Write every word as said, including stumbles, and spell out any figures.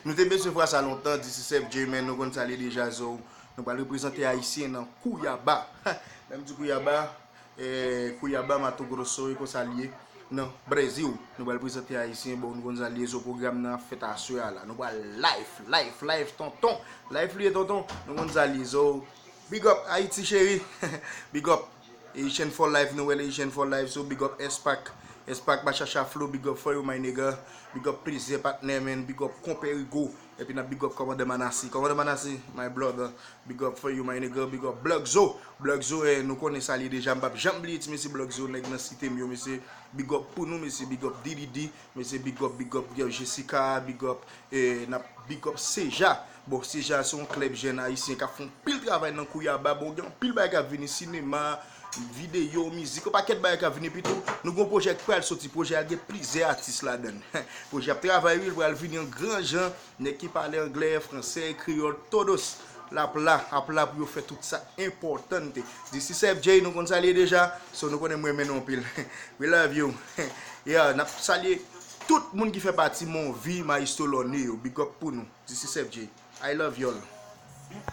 Nou te bezwen fwa sa lontan, this is F J, men nou konn sa li deja, so nou pral reprezante Ayisyen nan Kouyaba. Lè m di Kouyaba, eh, Kouyaba, Mato Grosso, e konsa li ye. Nan Brezil, nou pral prezante Ayisyen, bon, nou konn sa li ye, so pwogram nan ap fèt aswè a la. Nou pral live, live, live, tonton. Live li ye, tonton. Nou konn sa li ye, so big up, Ayiti cheri. Big up. Haitian for life, nou wè Haitian for life, so big up S-Pac. S-Pac, Bachacha Flow, big up for you, my nigga. Big up plizyè patnè, man. Big up Konpè Rigo. Epi n ap big up Kòmandan Manase. Kòmandan Manase, my brother. Big up for you, my nigga. Big up Black Zo. Black Zo, eh, nou konnen sa li deja. M p ap janm bliye ti mesye Black Zo, nèg nan site m yo, mesye. Big up pou nou, mesye. Big up D D D. Mesye, big up, big up, big up Jessica, big up, eh, n ap big up Seja. Bon, Seja se yon klèb jèn ayisyen k ap fè yon pil travay nan Kouyaba. Bon, gen yon pil bagay k ap vini, sinema, videyo, mizik, yon pakèt bagay k ap vini. Epi tou, nou gen yon pwojè k pral soti. Pwojè a gen plizyè atis ladan l. Pwojè ap travay, wi, l pral vini an gran jan. Nèg ki pale anglè, fransè, kreyòl, todos. L ap la, ap la pou yo fè tout sa enpòtante. This is F J, nou konn sa li ye deja. So, nou konnen m renmen nou anpil. We love you. Yeah, n ap salye tout moun ki fè pati Mon Vi Maestro Lorne yo. Big up pou nou. This is F J. I love y'all.